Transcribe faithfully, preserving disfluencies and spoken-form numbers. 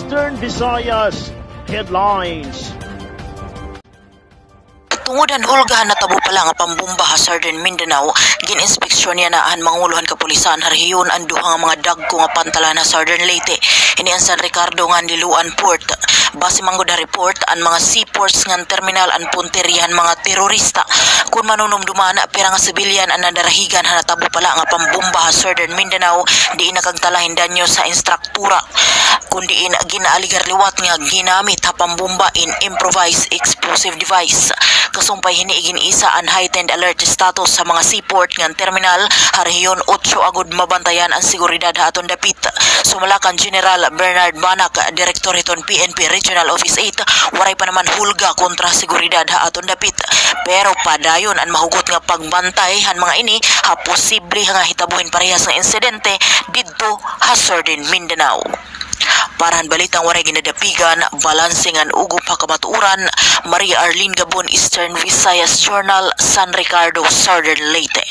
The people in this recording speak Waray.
Eastern Visayas Headlines. Tungod han hulga han natabo pa la nga pambomba ha Southern Mindanao, gin-inspeksyon yana han mangulo han kapulisan ha rehiyon an duha nga mga dagko nga pantalan ha Southern Leyte, hini an San Ricardo ngan Liloan Port. Base man gud ha report, an mga seaports ngan terminal an puntirya han mga terorista. Kon manunumduman, pira nga sibilyan an nadarahigan han natabo pa la nga pambomba ha Southern Mindanao, diin nakagtala hin danyo sa instructor tura, kun diin gin-aalegar liwat nga ginamit ha pambomba in improvised explosive device. Kasumpay hini, igin-isa an heightened alert status ha mga seaport ngan terminal ha Rehiyon Otso agod mabantayan an seguridad ha aton dapit. Sumala kan General Bernard Banac, direktor hiton P N P Regional Office eight, waray pa naman hulga kontra seguridad ha aton dapit. Pero padayon an mahugot nga pagbantay han mga ini ha posible nga hitabo hin parehas nga insidente didto ha Southern Mindanao. Para han balitang waray ginadapigan, balanse ngan ugop ha kamatuoran, Maria Arlene Gabon, Eastern Visayas Journal, San Ricardo, Southern Leyte.